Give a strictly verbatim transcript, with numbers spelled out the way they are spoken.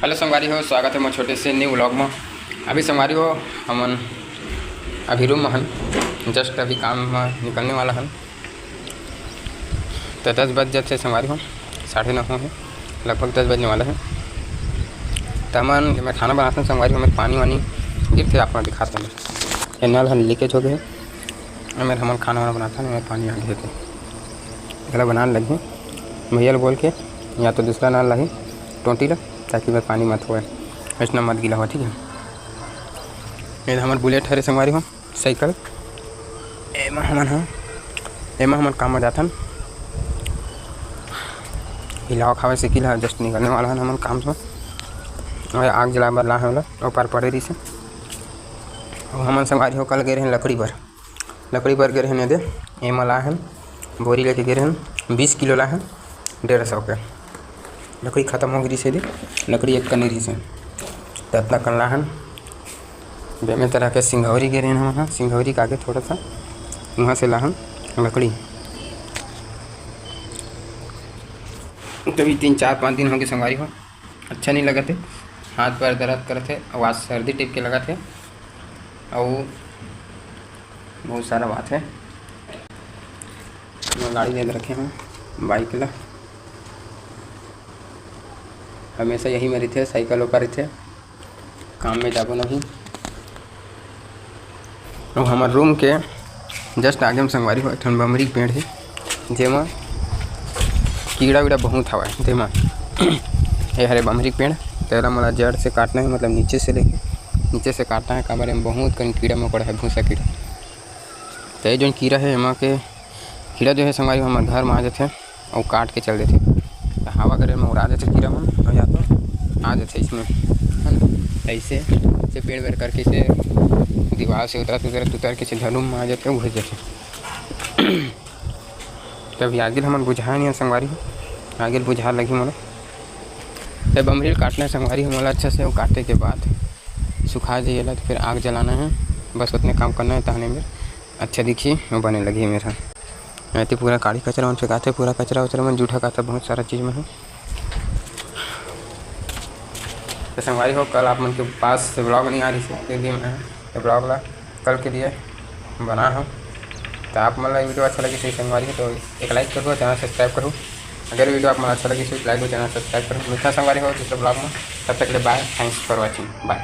Hello संगवारी हो, स्वागत है मोर छोटे से new vlog में। अभी संगवारी हो, हमन अभी रूम में हन, just अभी काम में निकलने वाला हन। तो दस बज जाते संगवारी हो, साढ़े नौ हो है, लगभग दस बजने वाला है। तो हमन मैं खाना बनाता हूँ संगवारी हो, मैं पानी वानी गिरते आप दिखाते हैं। ये नल हन लीकेज हो गए, मैं हमन खाना वाना बनाता हूँ, मैं पानी आ गए थे, गला बनाने लगे भैया बोल के, या तो दूसरा नल लाही टोंटी ला, ताकि मैं पानी मत होए, ऐसा मत गिला हो, ठीक है। ये हमार बुलेट हरे संगवारी हो, साइकिल, एमा हमन ह, एमा हमन काम म जाथन। हिलाव खावे साइकिल ह, just निकलने वाला हन हमन काम से। अरे आग जलाए बर ला हे ओला, ओ पार पड़े रहिसे। अउ हमन संगवारी हो कल गे रहेन लकड़ी बर, लकड़ी बर गे रहेन एदे, एमा ला हन बोरी लेके गे रहेन, बीस किलो ला हन, डेढ़ सौ के। लकड़ी खत्म हो गई से दे, लकड़ी एक कनी रहिसे, त अतना कन ला हन। बेमे तरह के सिंघौरी गे रहेन हमन ह, सिंघौरी के आगे थोड़ा सा वहाँ से लाहन लकड़ी। तो भी तीन चार पाँच दिन हो गए संगवारी हो, अच्छा नहीं लगत है, हाथ पैर दर्द करत है, अउ आज सर्दी टाइप के लगत है, अउ बहुत सारा बात है। मैं गाड़ी ले रखे हूँ, बाइक ला हमेशा यही में रहिथे, साइकिल ओकर रहिथे, काम में जाबो नहीं। अब हमार रूम के just आगे में संगवारी हो एक ठन बमरी के पेड़ है, जेमा कीड़ा वीड़ा बहुत हवय, जेमा ये हरे बमरी के पेड़, तेला मोला जड़ से काटना है, मतलब नीचे से लेके नीचे से काटना है, काबर एम बहुत कन कीड़ा मकोड़ा है, भूसा कीड़ा। तो ये जोन कीड़ा है, एमा के कीड़ा जो है संगवारी हो, हमारे घर में आ जाते हैं। अउ काट के चल देथे। त हवा करे में उड़ा देथे कीरा मन, अउ या तो आ जाथे इसमें, है ना? ऐसे से पेड़ वेड़ करके से दीवार से उतरत उतरत उतर के से झलुम में आ जाथे, उड़ जाथे। तब आगे हमन बुझाए नहीं संगवारी हो, आगे बुझा लगी मोला। तब अमरील काटना है संगवारी हो मोला अच्छा से, वो काटे के बाद सुखा जाइए ला, तो फिर आग जलाना है, बस उतने काम करना है, तहने में अच्छा दिखी, वो बने लगी मेरा। ऐसे पूरा काड़ी कचरा मन फेंकाथे, पूरा कचरा उचरा मन जूठा काथा बहुत सारा चीज मन है। तो संगवारी हो, कल आप मन के पास vlog नहीं आ रही थी, क्योंकि मैं ये vlog ला कल के लिए बना हूँ। तो आप मन ला वीडियो अच्छा लगी थी संगवारी हो, तो एक like करो, channel subscribe करो। अगर वीडियो आप मन अच्छा लगी थी, like और channel subscribe करो। मिलता संगवारी हो दूसरे vlog में, तब तक के लिए bye, thanks for watching, bye।